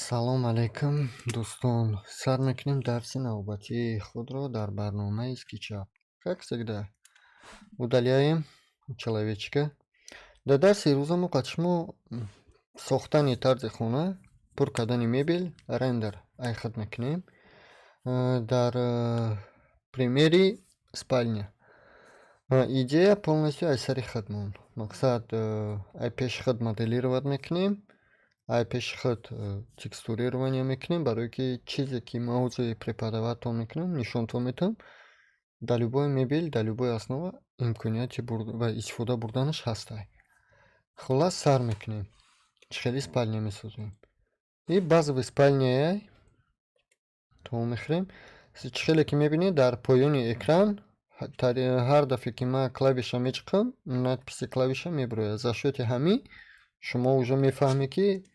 Салом алейкум, дӯстон! Сар мекунем дарси навбатии худро дар барномаи SketchUp. Как всегда, удаляем человечка. Дар дарси имрӯза мо қад шумо сохтани тарзи хона, пур кардани мебел, рендер айхат мекунем. Дар примери спальня. Идея полностью аз сари худмон. Мақсад, ай пеши худ моделировать мекунем, ай пеши худ текстурирование мекунем, барое ки чизе ки ман ҳозир преподавать мекунам, нишонтон метавам, дар любой мебел, дар любой основа имконияти ва истифода бурданаш ҳастай. Хуллас, сар мекунем. Чӣ хели спальня месозем. И базовый спальняяй тамом мехӯрем. Чӣ хеле ки мебинед, дар поёни экран ҳар дафъе ки ман клавиша мечиқам, надписи клавиша мебирояд. За счёти ҳамин шумо уже мефаҳмед, ки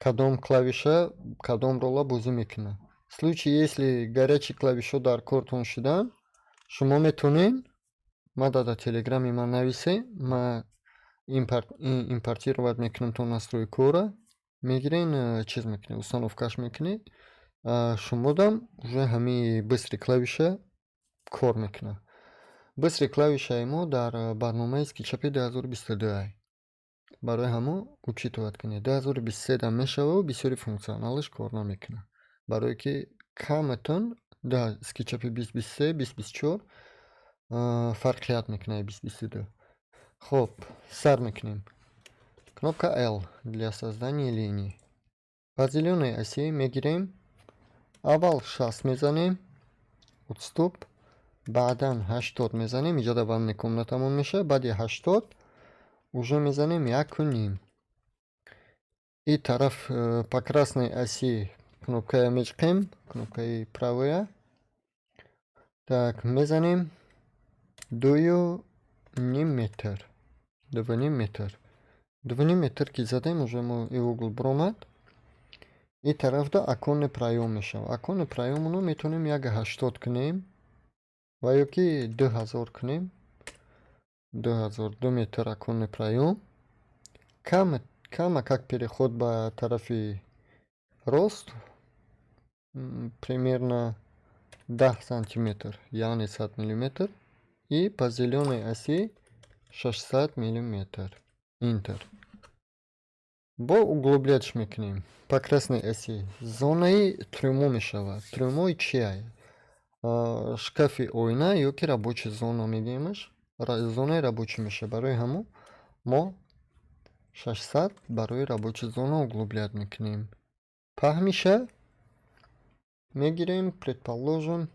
кадом клавиша кадом рола бозӣ мекунад. В случае если горячий клавишҳо дар кортон шуданд, шумо метавонед мада дар телеграми ман нависед, ман импортировать мекунам то настройкаҳоро, мегирен, чиз мекунед, установкаш мекунед, шумодам уже ҳамин быстрый клавиша кор мекунад. Быстрый клавишаи мо дар барномаи SketchUp 2022. Барои ҳамон учитывать кунед. 2023 мешавад, бисёри функсионалаш кор намекунад. Барое ки каматон дар SketchUp 2023, 2024 фарқият мекунад 2022. Хоб, сар мекунем. Кнопка L для создания линии. По зелёной оси мегирем. Аввал 60 мезанем. Отступ. Баъдан 80 мезанем. Иҷода ванная комнатамон мешавад. Баъди 80 уже мезанем 1,5. И тараф по красной оси кнопкая мечиқем, кнопкаи правая. Так, мезанем 2,5 метр, 2,5 метр. 2,5 метр ки задем, уже мо и угол биромад. И тарафда оконный проём мешавад. Оконный проёмоно метавонем 1,80 кунем ва ё ки 2000 кунем. 2000, 2 метр оконный проём. Кама как переход ба тарафи рост примерно 10 сантиметр, яъне 100 миллиметр, и по зелёной оси 600 миллиметр. Enter. Бо углублять мекунем по красной оси. Зонаи трюмо мешавад. Трюмои чия? Шкафи оина ё ки рабочая зона мегӯемаш. Зонаи рабочий мешавад. Барои ҳамон мо 600 барои рабочая зона углублять мекунем. Паҳмиша мегирем, предположим,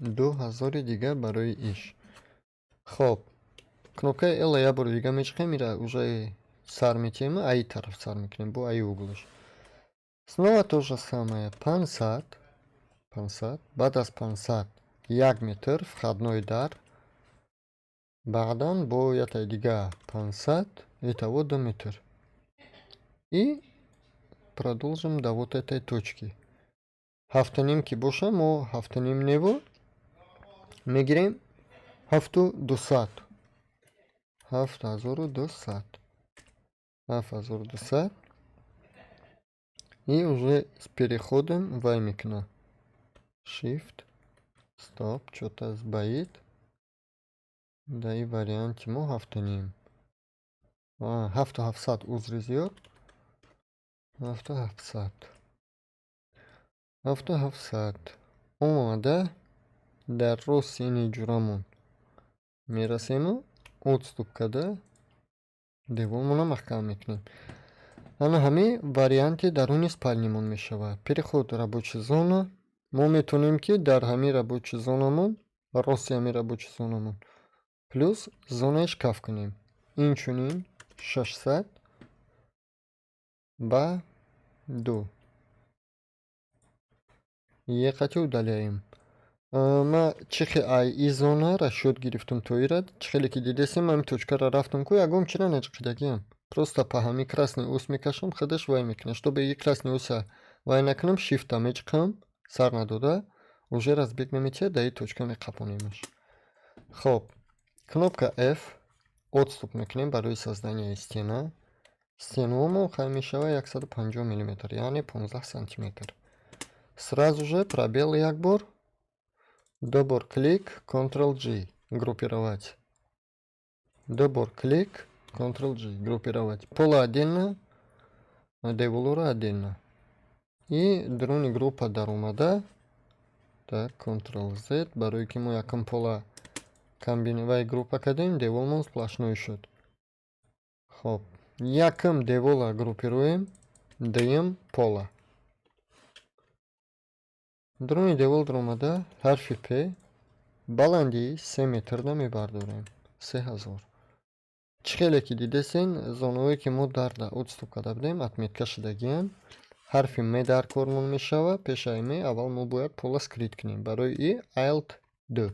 2000 дигар барои иш. Хоб, кнопкаи L як бори дига мечиқем, ира уже сар метиҳем, аи тараф сар мекунем, бо аи углаш. Снова то же самое, 500, 500, баъд аз 500 1 метр входной дар, баъдан бо ятаи дига 500, итого 2 метр. И продолжим до вот этой точки. 7,5 ки боша, мо 7,5 неву мегирем, 7200. 7200. 7200. И уже с переходом вай мекуна. Shift. Стоп, чё-то сбоит. Дар ин варианти мо 7,5. 7700, узри зиёд. 7700. 7700. Омада дар рости ини ҷурамон мерасему, отступ карда девормонро маҳкам мекунем. Ана ҳамин варианти даруни спальнимон мешавад. Переход рабочая зона. Мо метавонем, ки дар ҳамин рабочая зонамон, рости ҳамин рабочая зонамон плюс зонаи шкаф кунем. Инчунин 600 ба 2. Еқати удаляем. Ма чӣ хел ай и зона расчёт гирифтам то ира? Чӣ хеле ки дидесем, ҳамин точкаро рафтам ку, ягон чира наҷиқидагиам. Просто по ҳамин красный ось мекашам, худаш вай мекунад. Чтобы и красный оса вай накунам, шифта мечиқам, сар надода, уже разбег наметиҳад, дар и точка меқапонемаш. Хоб, кнопка F, отступ мекунем барои создания стена. Стенамо хай мешавад 150 миллиметр, яъне 15 сантиметр. Сразу же пробел як бор, ду бор клик, Ctrl G, группировать. Ду бор клик, Ctrl G, группировать. Пола отдельно, деволора отдельно. И дуруни группа даромада, так, Ctrl Z, барои ки мо якум пола вай группа кардем, деволмон сплошной шуд. Хоб, якум девола группируем, дуюм пола. Дуруни девол даромада, ҳарфи П, баландии 3 метрда мебардорем, 3000. Чӣ хеле ки дидесен, зонаҳое, ки мо дарда отступ карда будем, отметка шудагианд. Ҳарфи М дар кормон мешавад. Пешаи М аввал мо бояд пола скрыть кунем. Барои и Alt 2.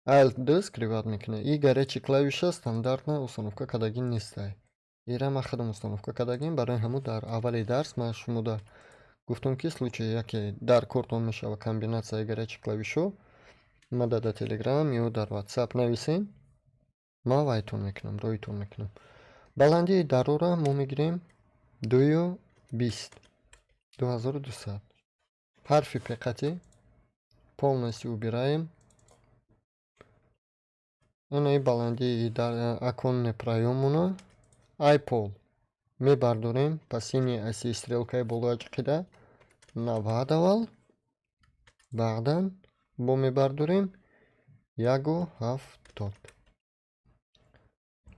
Alt 2 скрывать мекунад. И горячий клавиша стандартна установка кардагӣ нестай. Ира ман худам установка кардагим, барои ҳамун дар аввали дарс ман шумода гуфтам, ки случае яке дар кортон мешава комбинатсияи горячий клавишҳо, мада дар Телеграм ё дар Ватсап нависен, ман вайтон мекунам, роитон мекунам. Баландии дарора мо мегирем 2,20, 2200. Ҳарфи П қатӣ полностью убираем. Инаи баландии оконный проёммона ай пол мебардорем по синей оси, стрелкаи болоя чиқида, 90 аввал, баъдан бо мебардорем 1,70.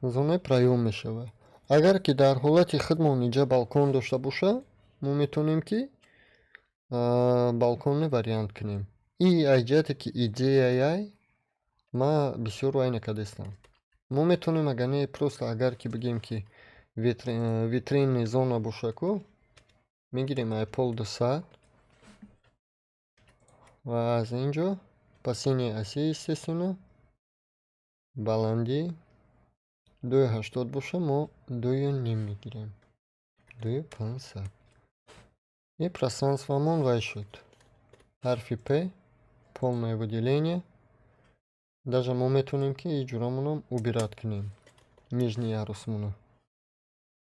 Зонаи проём мешавад. Агар ки дар ҳолати худмон инҷа балкон дошта боша, мо метавонем, ки балконный вариант кунем. И аз ҷиҳате ки идеяяй, ман бисёр вай накардастам. Мо метавонем, агар не, просто агар ки бигем, ки витринный зона боша ку, мегирем ай пол 200 ва аз ин ҷо по синей оси, естественно, баландӣ 2,80 боша, мо 2,5 мегирем, 2,500. И пространствомон вай шуд. Ҳарфи П, полное выделение. Даже мо метавонем, ки и ҷурамонам убирать кунем, нижний ярусмона.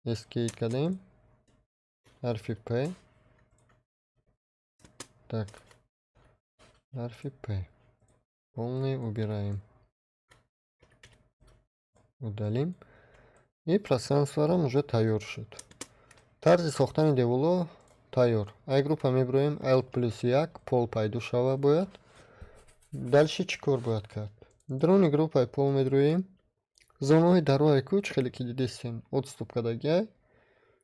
Escape кардем, ҳарфи П, так, ҳарфи П, полный убираем, удалим, и пространстворам уже тайёр шуд. Тарзи сохтани деволо тайёр. Ай группа мебироем, Alt плюс як, пол пайдо шава бояд. Дальше чӣ кор бояд кард? Дуруни группаи пол медроем. Зонаҳои дарои ку, чӣ хеле ки дидестем, отступ кардагиай.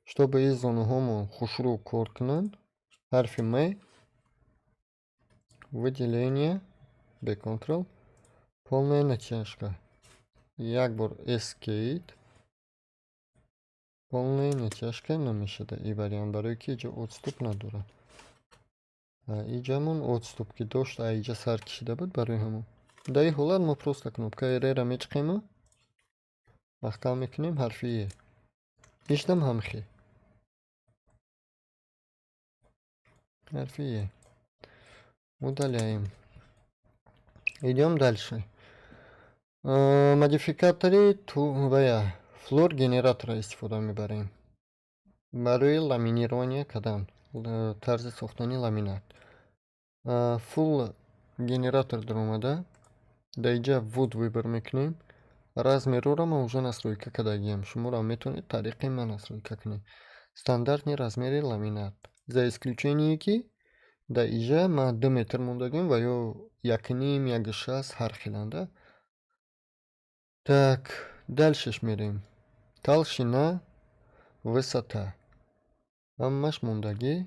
Чтобы ин зонаҳомон хушрӯ кор кунанд, ҳарфи М, выделение, бе Ctrl, полная натяжка, як бор Escape, полная натяжка намешада и вариант, барое ки иҷо отступ надорад. Иҷамон отступ ки дошт, а иҷа сар кашида буд, барои ҳамон. Дар ин ҳолат мо просто кнопкаи Р-ра мечиқему маҳкам мекунем, ҳарфи Е. Иштам ҳамхел. Ҳарфи Е. Удаляем. Идём дальше. Модификатори вая floor генератора истифода мебарем. Барои ламинирование кардан, тарзи сохтани ламинат. Floor генератор даромада, дар инҷа wood выбор мекунем. Размерҳоро ман уже настройка кардагиам. Шуморо метавонед тариқи ман настройка кунед. Стандартный размери ламинат. За исключение, ки дар инҷа ман 2 метр мондагим ва ё 1,5, 1,60, ҳар хеланда. Так, дальшеш мерем. Толщина, высота. Ҳамаш мондагӣ.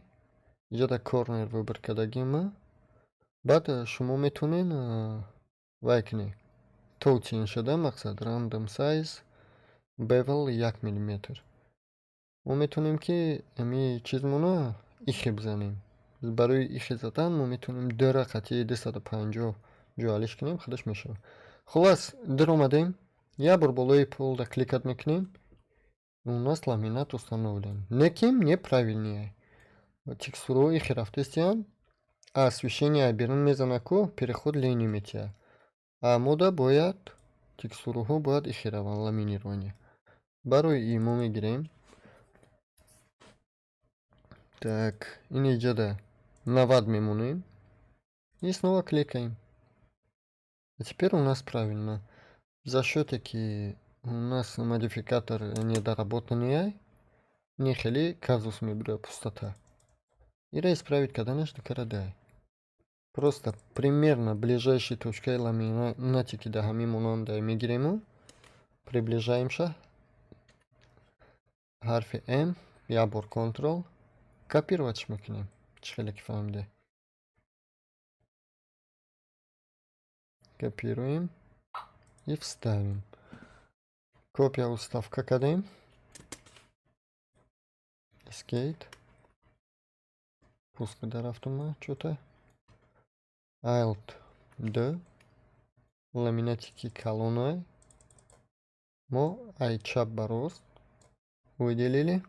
Инҷа корнер выбор кардагим. Баъд шумо метавонед вай кунед. Толстый шуда, мақсад, random size, bevel 1 миллиметр. Мо метавонем, ки ҳамин чизмона ихе бизанем. Барои ихе задан мо метавонем дура қатъи 250 ҷоалиш кунем, худаш мешавад. Хуллас, дуромадем, як бор болои полда кликать мекунем. У нас ламинат установлен. Лекин неправильный. Текстураҳо ихе рафтестиянд. А освещение берун мезанад ку, переход линию метиҳад. А мода бояд текстураҳо бояд ихе раванд, ламинирование. Барои ин мо мегирем Так, ин иҷода 90 мемонем и снова кликаем. А теперь у нас правильно. За счёте ки у нас модификатор недоработанный, не хеле казус мебирояд, пустота. Ира исправить карданаш дукара. Просто примерно ближайшей точкаи ламинате, ки дар ҳамин монанда, мегириму приближаемша. Ҳарфи М, як бор Ctrl, копировать мекунем. Чӣ хеле ки фаҳмиде. Копируем и вставим. Копия уставка кардем. Escape. Пуск дарафтума чё-то. Alt D. Ламинате ки калонай. Мо ай чап ба рост выделили.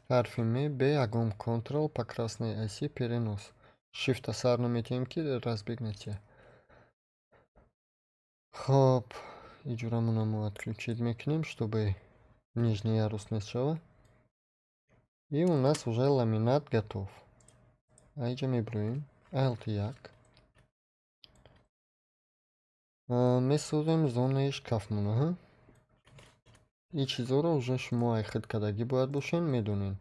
Ҳарфи М, Б, ягон Ctrl, по красной оси перенос. Shift сар наметиҳем, ки разбег натия. Хоб, иҷорамона мо отключить мекунем, чтобы нижний ярус нест шава. И у нас уже ламинат готов. Аиҷа мебироем. Alt 1. Месозем зонаи шкафмона. Ин чизҳоро уже шумо ай худ кардагӣ бояд бошен, медонед.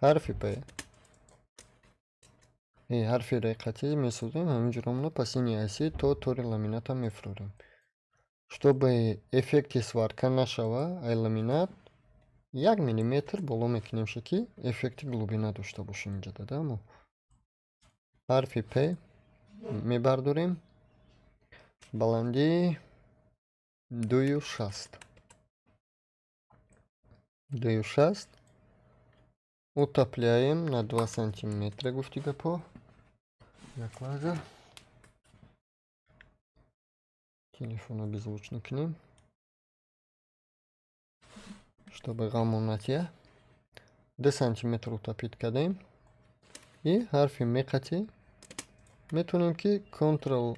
Ҳарфи П. Ҳарфи Р қатъӣ месозем, ҳамин ҷуромона по синей оси то тори ламината мефурорем. Чтобы эффекти сварка нашава, ай ламинат 1 миллиметр боло мекунемша, ки эффекти глубина дошта бошем инҷа да мо. Ҳарфи П мебардорем. Баландии 2,60. 2,60. Утопляем на 2 сантиметра, гуфти гапо. Як лаҳза. Телефонро беззвучно кунем, чтобы ғамон натия. 2 сантиметр утопить кардем. И ҳарфи М қатъӣ метавонем, ки Ctrl,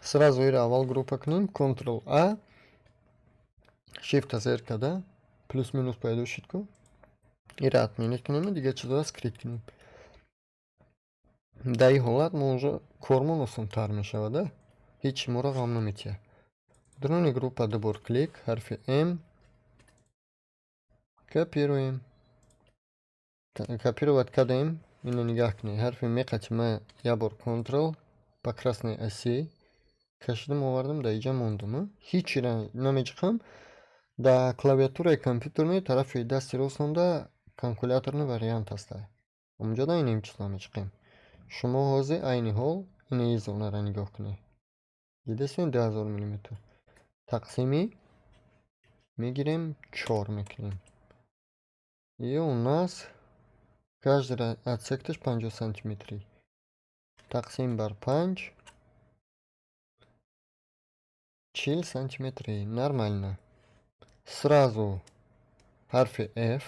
сразу иро аввал группа кунем, Ctrl A, Shift зер карда, плюс минус пайдо шуд ку. Ира отменить кунем, дигар чизоро скрыть кунем. Дар ин ҳолат мо уже кормон осонтар мешавад, да? Ҳеҷ моро ғам наметиҳад. Даруни группа ду бор клик, ҳарфи М, копируем. Копировать кардем, ино нигаҳ кунед. Ҳарфи М қатъи ма як бор Ctrl, по красной оси кашидам, овардам, дар инҷа мондам. Ҳечира намеҷиқам. Дар клавиатураи компютерни тарафи дасти ростонда калькуляторный вариант ҳаста. Онҷода иним чизро мечиқем. Шумо ҳозир айни ҳол инаи зонаро нигоҳ кунед. Дидастед, 2000 миллиметр. Тақсими мегирем, чор мекунем. И у нас каждый отсекташ 50 сантиметрӣ. Тақсим бар панҷ, 40 сантиметрӣ. Нормально. Сразу ҳарфи F.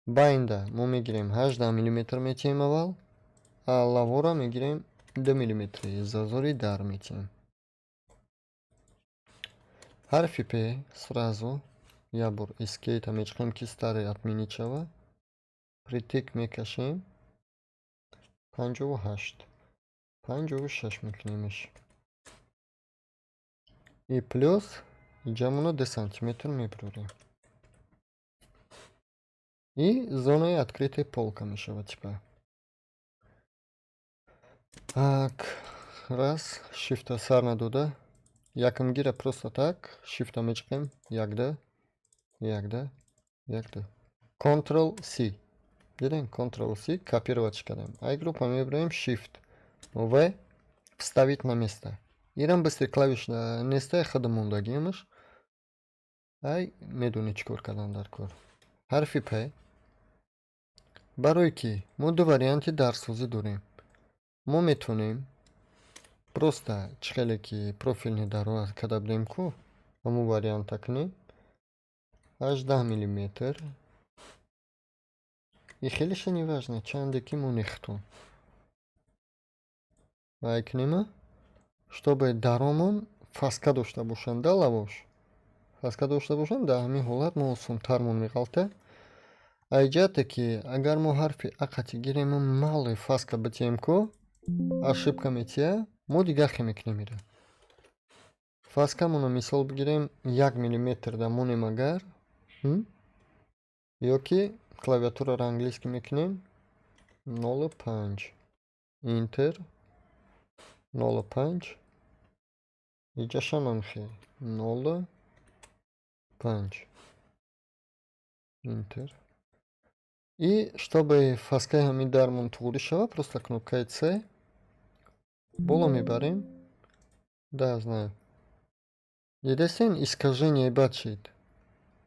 Байнда мо мегирем, 18 миллиметр метиҳем аввал, а лавора мегирем, 2 миллиметри зазори дар метиҳем. Ҳарфи П, сразу як бор Escape мечиқем, ки старый отменить шава. Притык мекашем. 58. 56 мекунемш. И плюс иҷамоно 2 сантиметр мебурорем. И зонаи открытой полка мешавад типа. Так, раз, Shift сар надода. Якумгира просто так, Shift мечиқем, якда, якда, якда. Ctrl C. Дидем, Ctrl C, копировать кардем. Ай группа мебарем, Shift V, вставить на место. Ирам быстрый клавиш нестай, худа мондагиамаш. Ай, медонӣ чӣ кор кардан дар кор. Ҳарфи П. Барое ки мо ду варианти дарсозӣ дорем. Мо метавонем просто чӣ хеле ки профильный даро карда будем ку, ҳамун варианта кунем. 18 миллиметр. И хелеша неважно, чанде ки мо нехтон. Вай кунема, чтобы даромон фаска дошта бошанд, да, лавош. Фаска дошта бошанд, дар ҳамин ҳолат мо осонтармон меғалта. Айҷате ки агар мо ҳарфи А қати гирему малый фаска битием ку, ошибка метия, мо дигар хе мекунем ира. Фаскамонро мисол бигирем, 1 миллиметр да монем агар, ё ки клавиатураро английский мекунем, 0,5, Enter, 0,5, иҷашам ҳамхел 0,5, Enter. И чтобы фаскаи ҳамин дармон туғрӣ шавад, просто кнопкаи C боло мебарем. Да, знаю. Дидастен, искажение бад шид.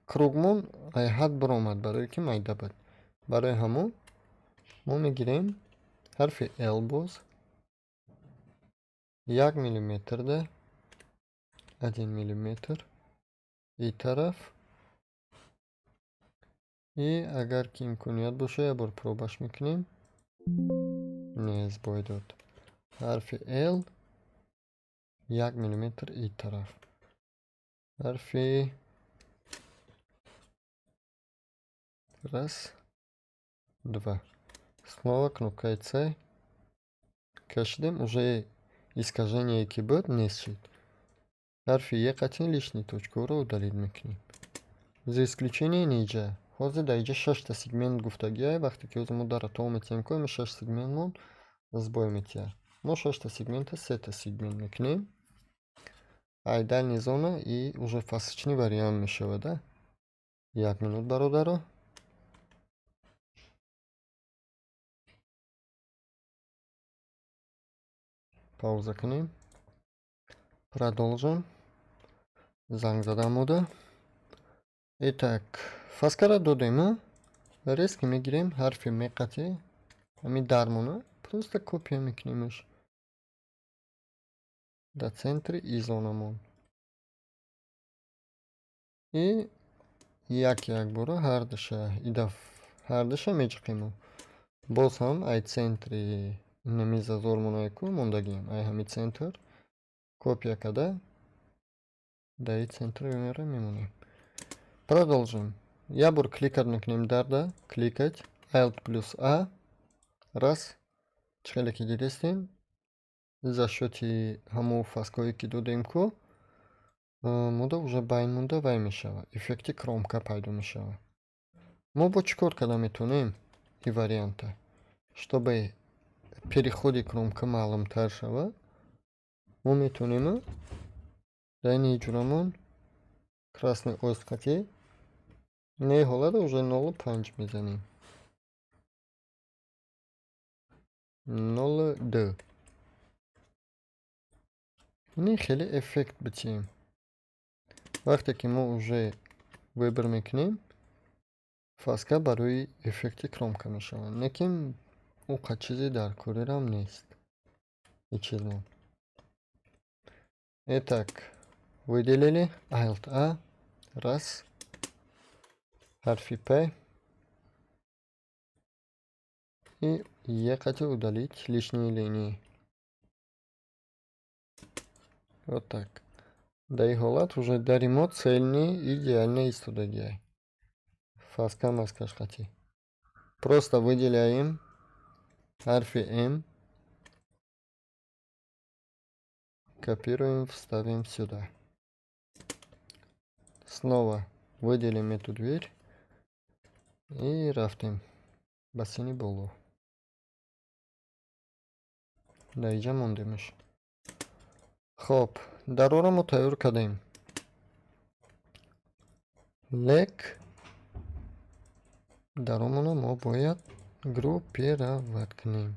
Кругмон айҳад биромад, барое ки майда буд. Барои ҳамон мо мегирем ҳарфи L боз, 1 миллиметр да, 1 миллиметр и тараф. И агар ки имконият боша, як бор пробаш мекунем. Не, сбой дод. Ҳарфи L, 1 миллиметр и тараф. Ҳарфи раз, два. Снова кнопкаи C кашидем, уже искажение ки буд, нест шид. Ҳарфи Е қатъи лишний точкаҳоро удалить мекунем. За исключение ниҷа. Ҳозир дар иҷа шашта сегмент гуфтагиай, вақте ки ҳозир мо дар то метиҳем ку, ҳамин шаш сегментмон сбой метиҳад. Мо шашта сегмента сета сегмент мекунем. Ай дальний зона и уже фасочный вариант мешавад, а? Як минут, бародаро. Пауза кунем. Продолжим. Занг задам мода. Итак, фаскара додем, резко мегирем ҳарфи М қатъи ҳамин дармона, просто копия мекунемаш дар центри и зонамон. И як якбора ҳардуша идаф ҳардуша меҷиқем. Боз ҳам ай центри инами зазормонаи ку мондагием, ай ҳами центр копия карда дар и центр мера мемонем. Продолжим. Як бор кликать мекунем дарда, кликать, Alt плюс A, раз, чӣ хеле ки дидестем, за счёти ҳамон фаскҳое ки додем ку, мода уже байн монда вай мешавад, эффекти кромка пайдо мешавад. Мо бо чӣ кор карда метавонем и варианта? Чтобы переходи кромка маълумтар шавад, мо метавонем дар ини ҷурамон красный ось қатъи не ҳолата уже 0,5 мезанем. 0,2. Ини хеле эффект битиҳем. Вақте ки мо уже выбор мекунем, фаска барои эффекти кромка мешавад. Лекин ӯ қад чизе дар корирам нест. И чизмон. Итак, выделили Alt A, раз, ҳарфи П и Е қатъи удалить лишние линии. Вот так. Дар ин ҳолат уже дари мо цельный, идеально истодагиай. Фаска маскаш қатъи. Просто выделяем ҳарфи М, копируем, вставим сюда. Снова выделим эту дверь и рафтем ба сини боло. Дар иҷа мондемаш. Хоб, дарора мо тайёр кардем. Лек даромона мо бояд группировать кунем.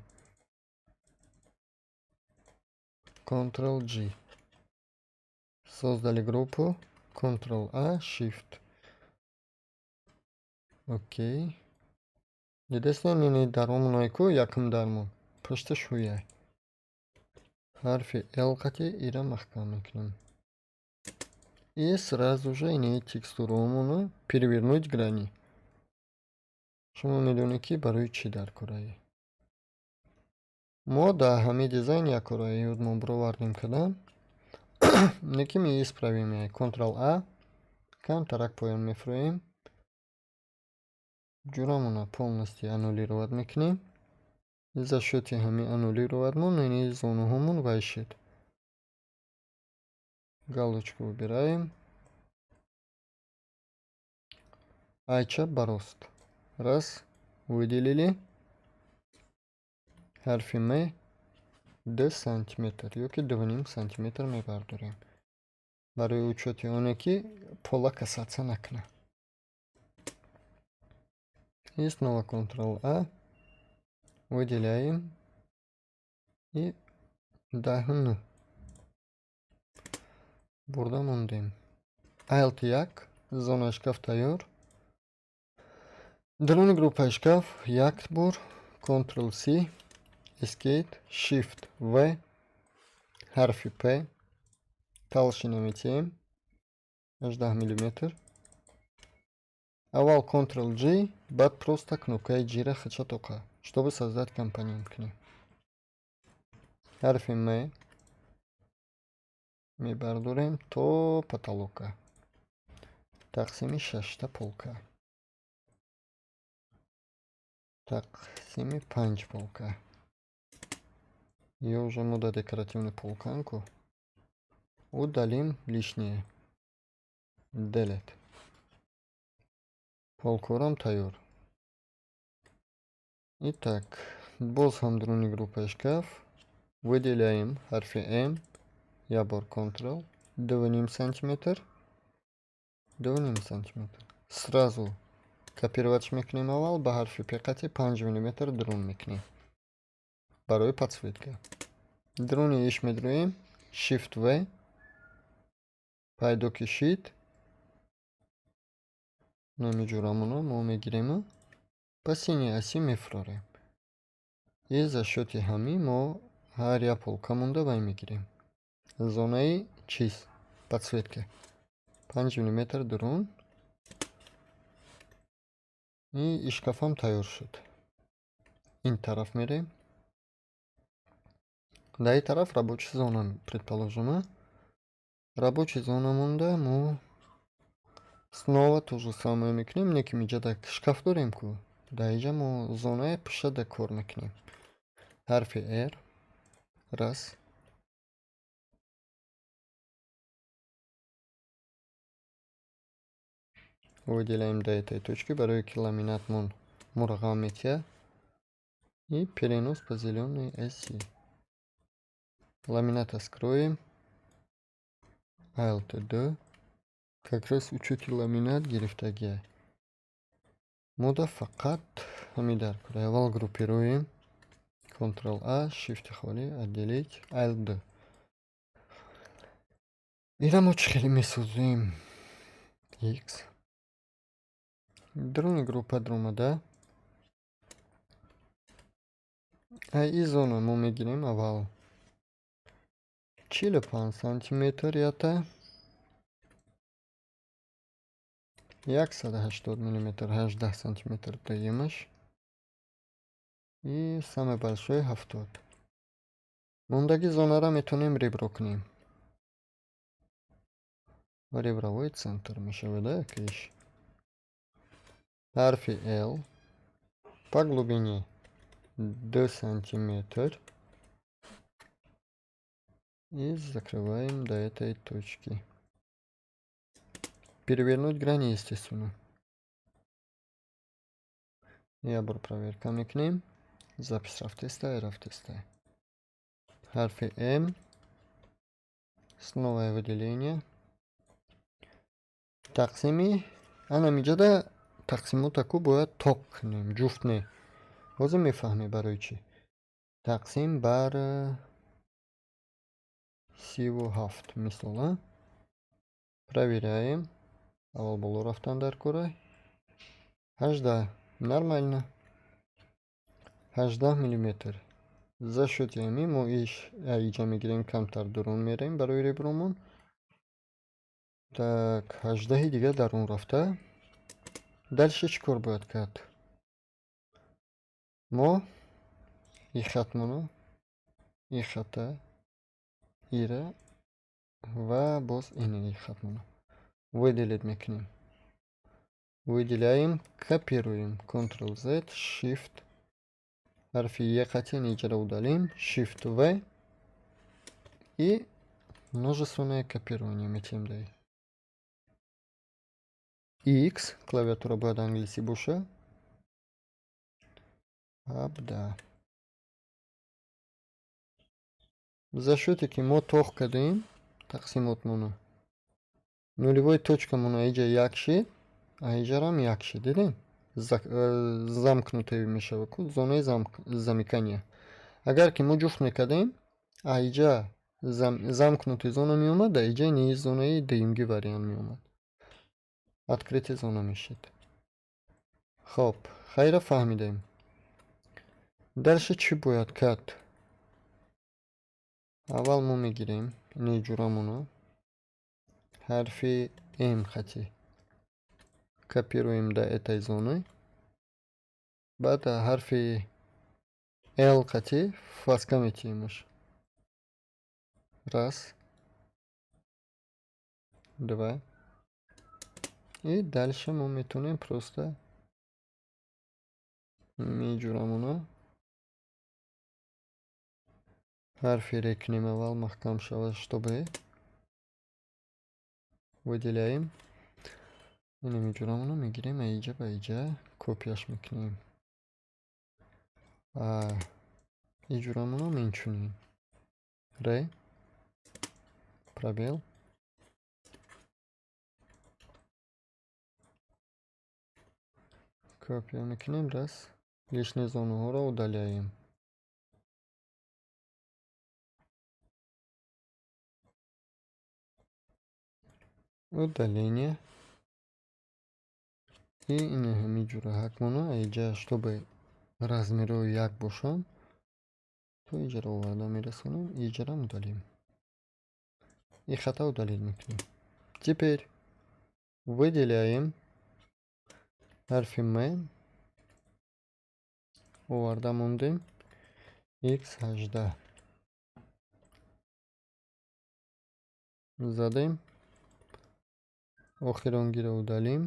Ctrl G. Создали группу. Ctrl A, Shift. Окей. Дидестен, ини даромонаи ку якум дармон. Пушташ ҳуяй. Ҳарфи L қатъи ира маҳкам мекунем. И сразу же ини текстураомонро перевернуть грани. Шумо медонед, ки барои чӣ дар кораи. Мо дар ҳамин дизайн як кораи мо бировардем кардам. Лекин исправим, Ctrl A, камтарак поён мефурӯем. Ҷурамона полностью аннулировать мекунем. За счёти ҳамин аннулировать-мон ини зонаҳомон вай шуд. Галочку выбираем. Ай чап ба рост. Раз. Выделили. Ҳарфи М 2 сантиметр ёки 2,5 сантиметр мебардорем. Барои учёти оне ки пола касаться накунад. И снова Ctrl-A. Выделяем. И 10 9. Бурда мондем. Alt як. Зона шкаф тайёр. Даруни группаи шкаф як бор Ctrl C, Escape, Shift V, ҳарфи P, толщина метиҳем 18 миллиметр. Аввал Ctrl G, баъд просто кнопкаи G-ра хача тоқа, чтобы создать компонент кунем. Ҳарфи М мебардорем то потолока. Тақсими шашта полка. Тақсими панҷ полка. Ё уже мо дар декоративный полканку. Удалим лишнее. Delete. Полкорам тайёр. Итак, боз ҳам даруни группаи шкаф выделяем ҳарфи М, як бор Ctrl, 2,5 сантиметр, 2,5 сантиметр. Сразу копировать мекунем, аввал ба ҳарфи П қати 5 миллиметр дарун мекунем. Барои подсветка. Даруни иш медроем, Shift V, пайдо ки шид, номи ҷурамонро мо мегирему ба сини оси мефурорем. И за счёти ҳамин мо ҳар як полка монда вай мегирем. Зонаи чиз, подсветка. 5 миллиметр дарун. И шкафам тайёр шуд. Ин тараф мерем. Дар ин тараф рабочая зона, предположим. Рабочая зона монда мо снова то же самое мекунем, не ки миҷа шкаф дорем ку. Дар инҷа мо зонаи пушада кор мекунем. Ҳарфи R, раз. Выделяем до этой точки, барои ки ламинатмон мурағам метиҳад. И перенос по зелёной оси. Ламината скроем. Alt D. Как раз учёти ламинат гирифтагиай. Мода фақат ҳамин дар кор. Аввал группируем. Ctrl A, Shift холӣ, отделить, Alt D. Ира мо чӣ хеле месозем? X. Даруни группа даромада. Ай и зона мо мегирем аввал 45 сантиметр ята 180 миллиметр, 18 сантиметр дуюмаш и самый большой 70. Мондаги зонаро метавонем ребро кунем. Ребровой центр мешавад якиш. Ҳарфи L, по глубине 2 сантиметр и закрываем до этой точки. Перевернуть грани, естественно. Я бор проверка мекунем. Запись рафтестай, рафтестай. Ҳарфи М. Снова выделение. Тақсими ана миҷада тақсимотаку бояд тоқ кунем, ҷуфт не. Ҳозир мефаҳмӣ барои чӣ. Тақсим бар 37 мисол, а? Проверяем. Аввал боло рафтан дар кора. 18. Нормально. 18 миллиметр. За счёти ҳамин мо иш иҷа мегирем, камтар дурун мерем барои ребромон. Так, 18-и дигар дарун рафта. Дальше чӣ кор бояд кард? Мо и хатмоно, и хата, ира ва боз ин и хатмоно выделить мекунем. Выделяем, копируем. Ctrl-Z, Shift. Ҳарфи Е қати иҷара удалим. Shift V. И множественное копирование метем дай. X, клавиатура бояд англисӣ боша. Абда. За счёте ки мо тоқ кардем тақсимотмона. Нулевой точкамона иҷа як шид, а иҷарам як шид, дидем? Замкнутый мешава ку, зонаи замыкания. Агар ки мо ҷуфт мекардем, а иҷа замкнутый зона меомад, а иҷа низ зонаи дуюмги вариант меомад. Открытый зона мешид. Хоб, хайра фаҳмидем. Дальше чӣ бояд кард? Аввал мо мегирем ини ҷурамона, ҳарфи М хати копируем до этой зоны, баъд ҳарфи Л қати фаска метиҳемаш. Раз, два. И дальше мо метавонем просто меҷурамона ҳарфи ре кунем аввал маҳкам шавад, чтобы выделяем. Ина меҷурамона мегирем, аиҷа ба иҷа копияш мекунем. Иҷурамона инчунин. Ре, пробел. Копия мекунем, раз. Лишние зонаҳоро удаляем. Удаление. И ина ҳамин ҷураҳакмона иҷа, чтобы размерҳо як бошанд, то иҷаро оварда мерасонем, иҷарам удалим. И хата удалить мекунем. Теперь выделяем ҳарфи М, оварда мондем X18 задем, охиронгиро удалим.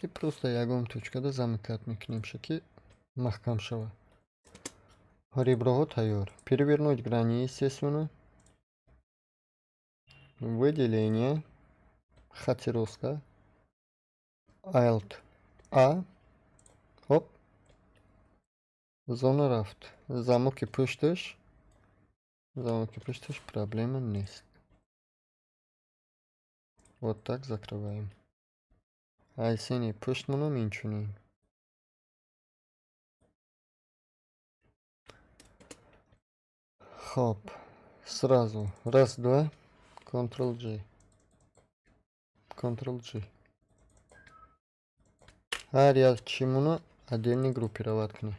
И просто ягон точкада замыкать мекунем, ки маҳкам шавад. Реброҳо тайёр. Перевернуть грани, естественно. Выделение. Хати роста. Alt A. Хоп. Зона рафт. Замоки пушташ. Замоки пушташ проблема нест. Вот так закрываем. Айсени пуштмонам инчунин. Хоп. Сразу. Раз, два. Ctrl-G. Ctrl-G. Ҳар як чимуно отдельно группировать кунем.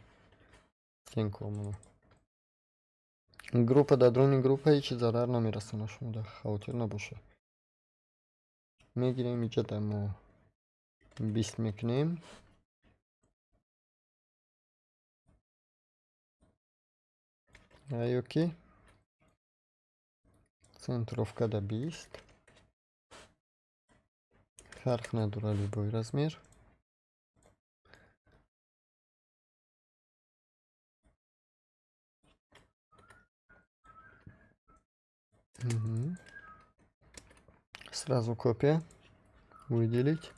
Стенкомуно. Группа дар даруни группа ҳеҷ зарар намерасонад, шумо дар хавотир набошед. Мегирем иҷа дар мо 20 мекунем. Ё ки центровка да 20. Фарқ надорад, любой размер. Угу. Сразу копия. Выделить.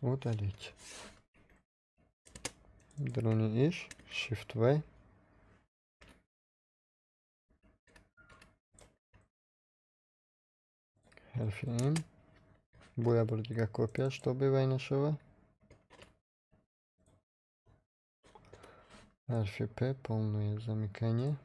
Удалить. Дрони иш. Shift V. Ҳарфи М. Боя бор дига копия, чтобы вай нашава. Ҳарфи П, полное замыкание.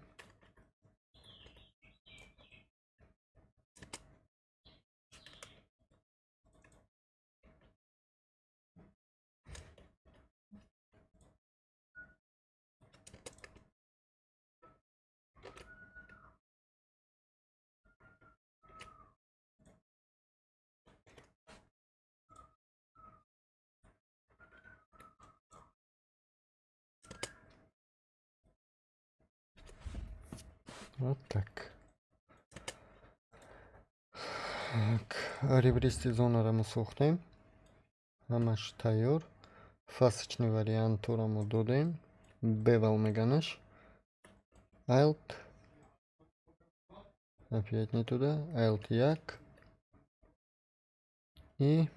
Вот так. Ребристый зонаро мо сохтем. Ҳамаш тайёр. Фасочный вариантро мо додем. Bevel меганаш. Alt. Опять не туда. Alt 1. И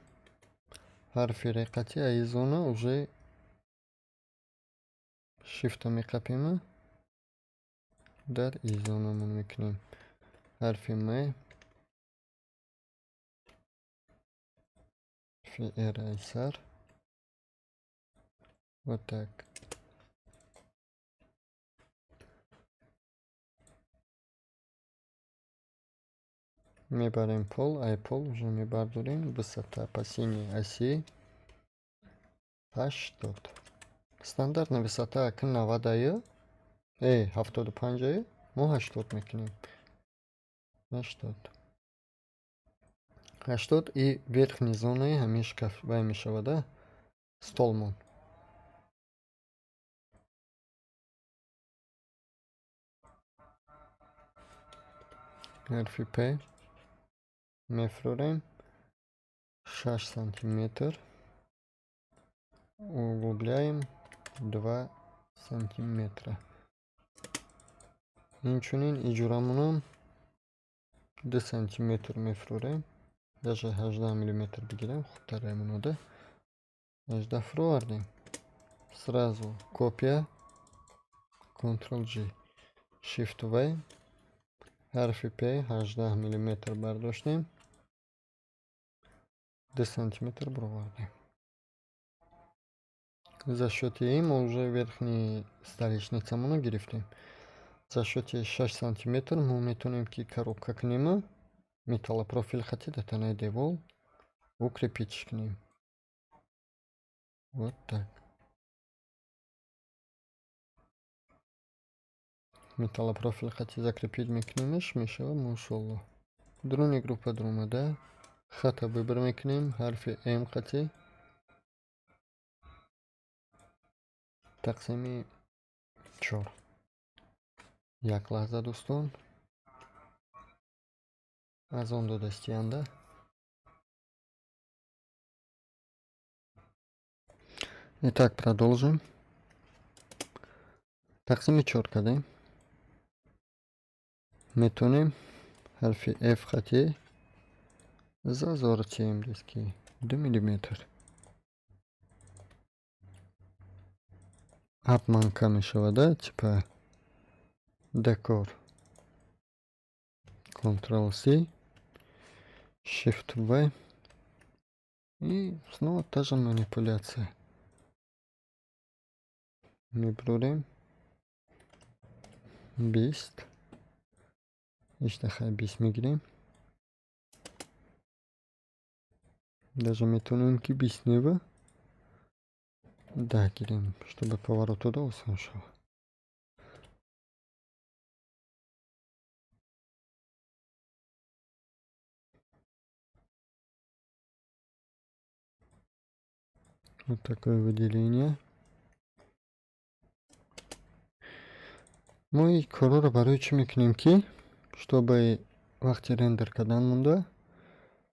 ҳарфи реқати аи зона уже Shift меқапем, дар и зонамон мекунем. Ҳарфи М, ҳарфи Р ай сар. Вот так. Мебарем пол, ай пол уже мебардорем. Высота по синей оси 80. Стандартная высота ак 90, 75, мо 80 мекунем. 80. 80 и верхней зонаи ҳамин шкаф вай мешавад, столмон. Ҳарфи П мефурорем 6 сантиметр, углубляем 2 сантиметра. Инчунин иҷорамонам 2 сантиметр мефурорем, даже 18 миллиметр бигирем, хубтар мемонад. 18 фуровардем. Сразу копия, Ctrl G, Shift V, ҳарфи П 18 миллиметр бардоштем, 2 сантиметр буровардем. За счёти ин мо уже верхний столешницамонро гирифтем. За счёти 6 сантиметр мо метавонем ки коробка кунем, металлопрофил хати дар танаи девол укрепить кунем. Вот так. Металлопрофил хати закрепить мекунемш, мешавад мошолло. Дуруни группа дуромада хата выбор мекунем, ҳарфи М хати тақсими 4. Як лаҳза, дӯстон, аз он додастиянда. Итак, продолжим. Тақсими 4 кардем. Метавонем ҳарфи F хати зазор тием диски 2 миллиметр. Обманка мешавад, типа декор. Ctrl C, Shift V и снова та же манипуляция. Меброрем 20, ишта 20 мегирем. Даже метавонем ки 20 нева да гирем, чтобы поворот туда осон шавад. Вот такое выделение. Мо ин корҳоро барои чӣ мекунем, ки чтобы вақти рендер кардан монда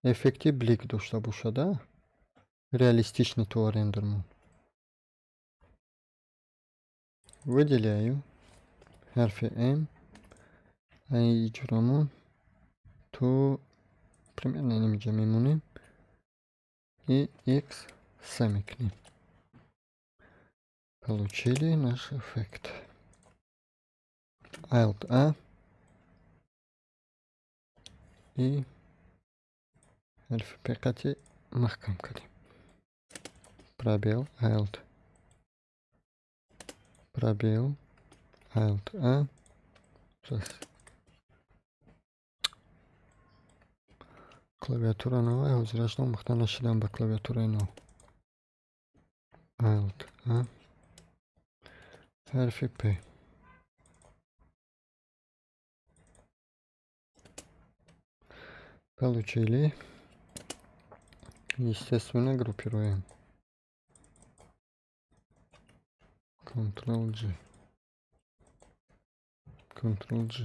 эффекти блик дошта бошад, реалистичный то рендермон. Выделяю ҳарфи М, иҷорамон то примерно инҷа мемонем и X С мекунем. Получили наш эффект. Alt A и ҳарфи П қати маҳкам кардем. Пробел, Alt, пробел, Alt A. Сейчас. Клавиатура новая, ҳозираш омӯхта нашудам ба клавиатураи нав. Alt A, ҳарфи П. Получили. Естественно, группируем. Ctrl G. Ctrl G.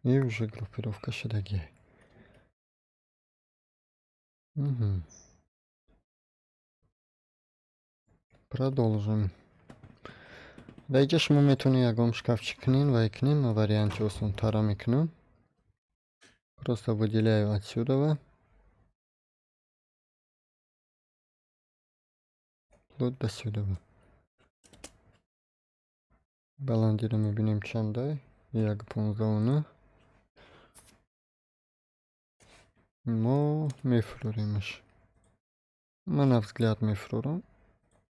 И уже группировка шудагиай. Мгм. Продолжим. Дар инҷа шумо метавонед ягон шкафчик кунед, вай кунед. Ман варианти осонтарро мекунам. Просто выделяю отсюда вплоть до сюда. Баландиро мебинем, чандай? 1,15. Мо мефуроремаш. Ман на взгляд мефурорам.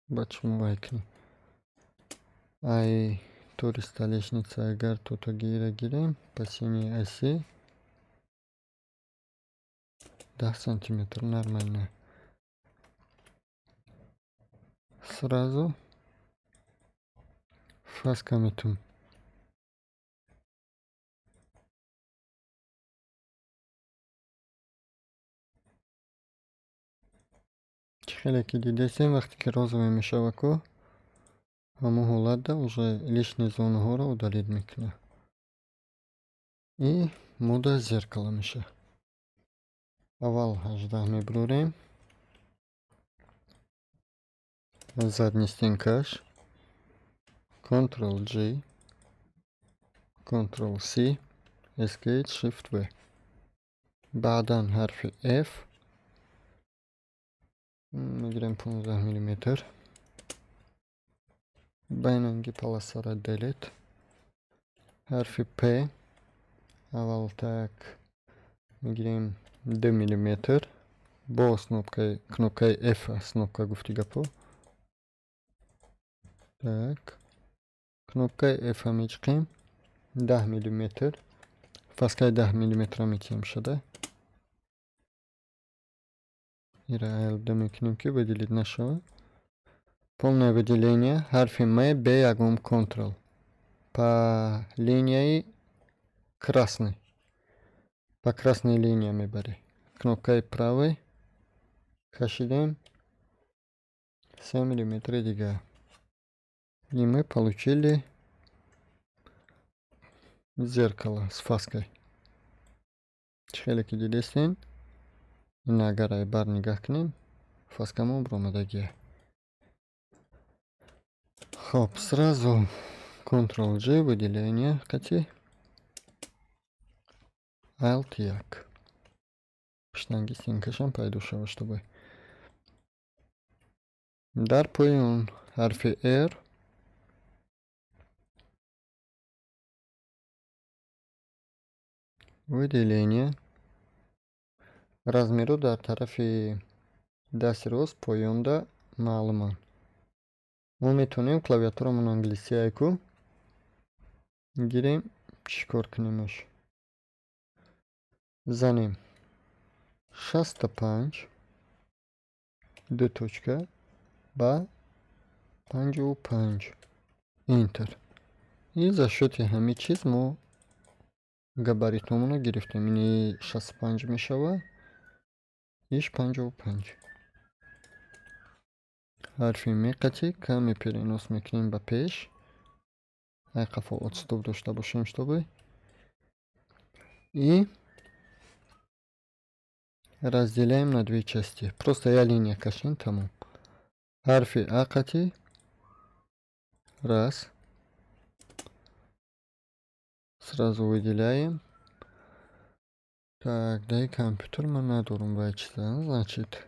Баъд шумо вай кунед. Ай тори столешница агар тотагиро гирем, по синей оси 10 сантиметр нормально. Сразу фаска метум. Чӣ хеле ки дидесем, вақте ки розовый мешава ку, ҳамон ҳолатда уже лишний зонаҳоро удалить мекунад. И мода зеркало мешавад. Аввал 18 мебурорем. Задний стенкаш. Ctrl G, Ctrl C, Escape, Shift V. Баъдан ҳарфи F мегирем, 15 миллиметр. Байнанги полосара delete. Ҳарфи P, аввал так мегирем, 2 миллиметр бо кнопкаи F, кнопка гуфти гапо. Так, кнопкаи F мечиқем, 10 миллиметр, фаскаи 10 миллиметра метиҳем шуда. Ира ЛД мекунем, ки выделить нашавад. Полное выделение, ҳарфи М, Б, ягон Ctrl. По линияи красной. По красной линия мебарӣ. Кнопкаи правой кашидем 3 миллиметри дигар. И мы получили зеркало с фаской. Чӣ хеле ки дидестен, ин агар ай бар нигаҳ кунем, фаскамон баромадагия. Хоб, сразу Ctrl G, выделение қати Alt 1. Пуштанги стенкашам пайдо шава, чтобы. Дар поён ҳарфи R, выделение, размеру дар тарафи дасти рост поёнда маълуманд. Мо метавонем, клавиатурамон англисия ку, гирем, чӣ кор кунемаш? Занем 65 ду точка ба 55, Enter. И за счёти ҳамин чиз мо габаритҳомонро гирифтем. Ини 65 мешавад, иш 55. Ҳарфи М қати каме перенос мекунем ба пеш. Ай қафо отступ дошта бошем, чтобы. И разделяем на две части. Просто я линия кашем, тамом. Ҳарфи А қати раз. Сразу выделяем. Так, дай компьютер ман надорум вай чиза, значит,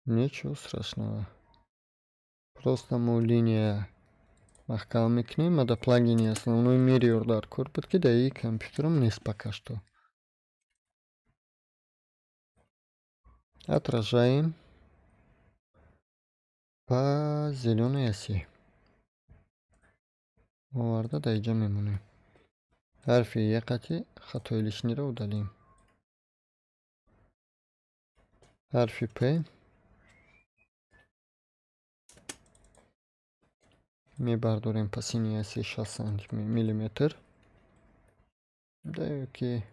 ничего страшного. Просто мо линия маҳкам мекунем, а дар плагини основной Mirror дар кор буд, ки дар и компьютерам нест пока что. Отражаем по зелёной оси. Оварда дар инҷа мемонем. Ҳарфи Е қати хатои лишнийро удалим. Ҳарфи П мебардорем по синей оси 60 миллиметр. Да ки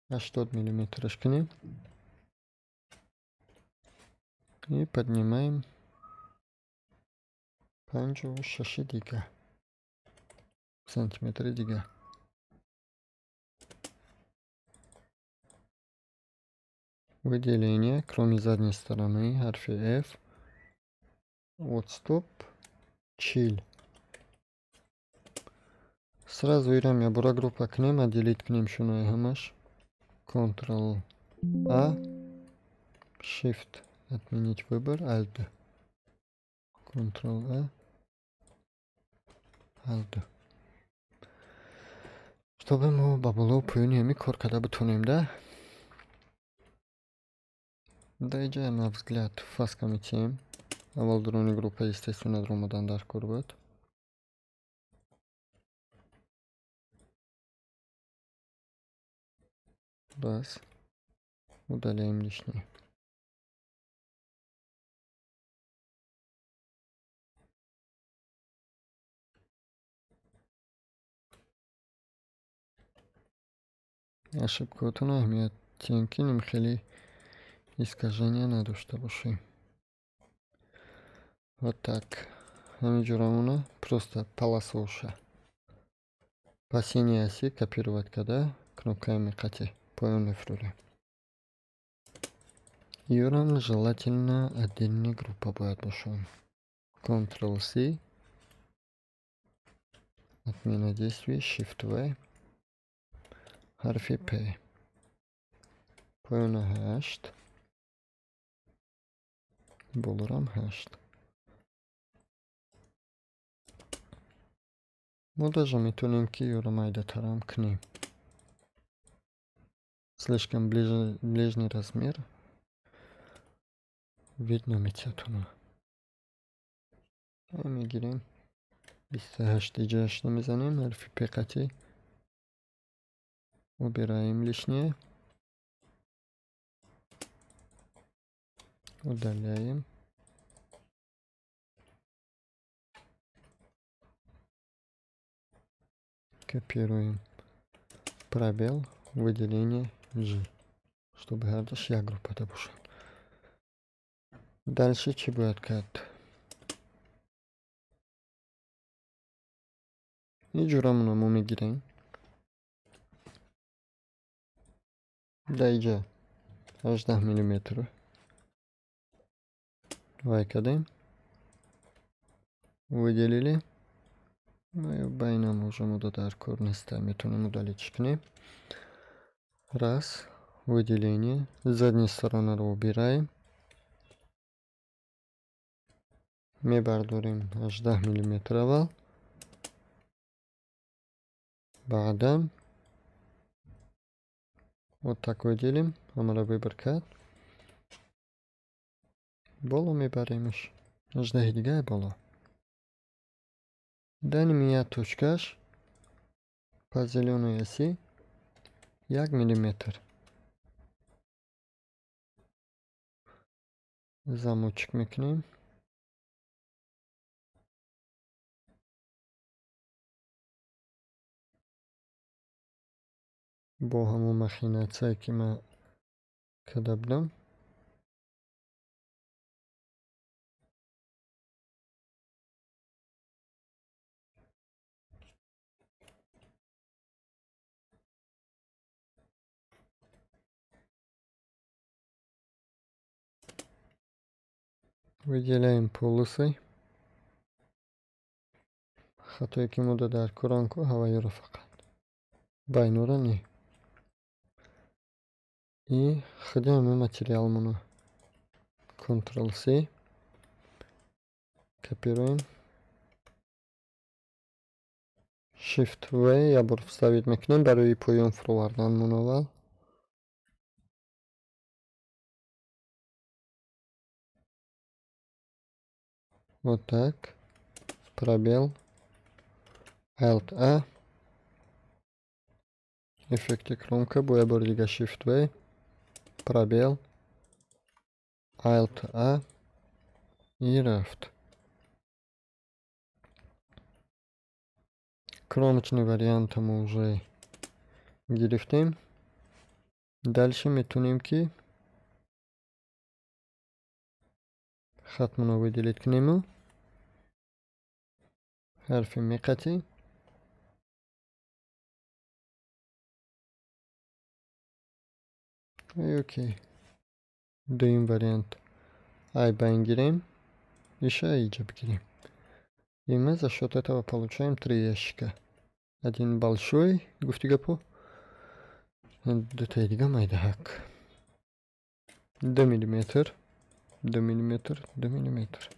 80 миллиметраш кунем. И поднимаем 56 дига сантиметри дига. Выделение, кроме задней стороны, ҳарфи F, отступ 40. Сразу ирам ябора группа кунем, отделить кунем шунаи ҳамаш. Ctrl A, Shift, отменить выбор, Alt, Ctrl A, Alt. Чтобы мо ба боло поёни ҳами кор карда битонем, да? Да, иҷа на взгляд фаска метиҳем. Аввал дуруни группа, естественно, даромадан дар кор буд. Раз. Удаляем лишнее. Ошибкаотон аҳамият тиҳем, ки хеле искажения надошта бошем. Вот так. Ҳамин ҷурамона просто полосаоша по синей оси копировать карда, кнопкаи меқати поён мефурорем. Ёрам желательно отдельный группа бояд бошанд. Ctrl C, отмена действий, Shift V, ҳарфи P. Поёна 8, болорам 8. Мо даже метавонем, ки ёро майдатарам кунем. Слишком ближний размер видно метиҳад. Мегирем, 28 иҷашро мезанем, ҳарфи П қатӣ. Убираем лишнее. Удаляем. Копируем. Пробел, выделение G. Чтобы ҳардаш як группада бошад. Дальше чӣ бояд кард? Ин ҷурамона мо мегирем. Дар иҷа 18 миллиметр вай кардем. Выделили. Байнам уже мода дар кор неста, метавонем удалить кунем. Раз, выделение. Задняя сторона-ро убираем. Мебардорем 18 миллиметр аввал. Баъдан вот так выделим, ҳамаро выбор кард. Боло мебаремаш. 18 дигаи боло. Даними як точкаш по зелёной оси 1 миллиметр. Замочек мекунем. Бо ҳамон махинатсие, ки ман карда будам. Выделяем полосы. Хатое ки мода дар коран ку ҳаваёро фақат. Байнора не. И худи ҳамин материалмоно Ctrl C копируем. Shift V як бор вставить мекунем барои поён фуроварданмон аввал. Вот так. Пробел. Alt A. Эффекти кромка бо як бори дига Shift V. Пробел. Alt A. И рафт. Кромочный вариант мо уже гирифтем. Дальше метавонем, ки хатмоно выделить кунему. Ҳарфи меқатӣ. Окей. Дуюм вариант: ай байн гирем, иша иҷа бигирем. И мы за счет этого получаем три ящика. Один большой, гуфти гапо, дутаи дига майдаҳак. 2 миллиметр, 2 миллиметр, 2 миллиметр.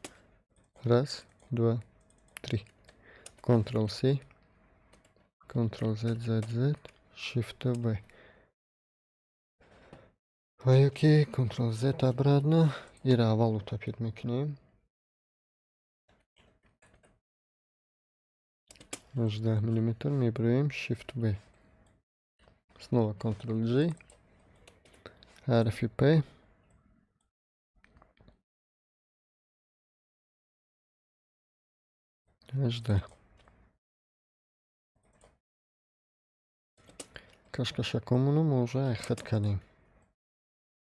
Раз, два, три. Ctrl C, Ctrl Z, Z, Z, Shift V. Ва ё ки Ctrl Z обратно. Ира аввал утопить мекунем. 18 миллиметр мебироем, Shift V. Снова Ctrl G, ҳарфи P. 18. Кашкашакомоно мо уже айхат кардем.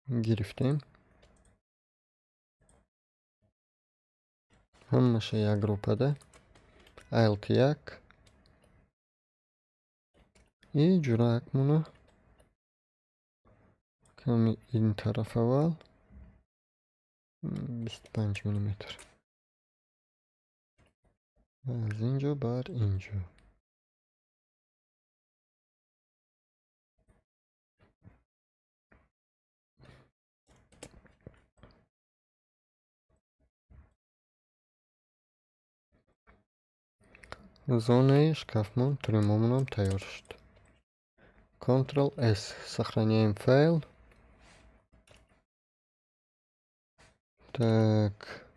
Гирифтем. Ҳамаша як группада. Alt як. И ҷуръакмона ками ин тараф аввал 25 миллиметр. Аз ин ҷо бар ин ҷо. Зонаи шкафмон, трюмомонам тайёр шуд. Ctrl S. Сохраняем файл. Так.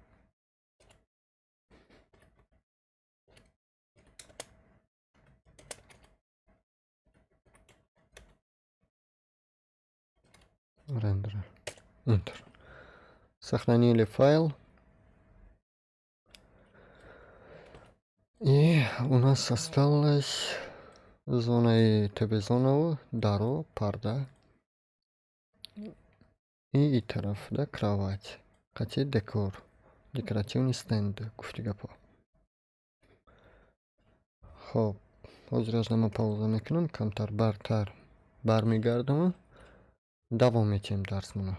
Рендер. Enter. Сохранили файл. И у нас осталось зонаи ТВ-зонаву, даро, парда и и тараф, да, кровать. Қати декор. Декоративный стенд, гуфти гапо. Хоб, ҳозир аз нама пауза мекунам, камтар бартар бармегардаму давом метиҳем дарсмона.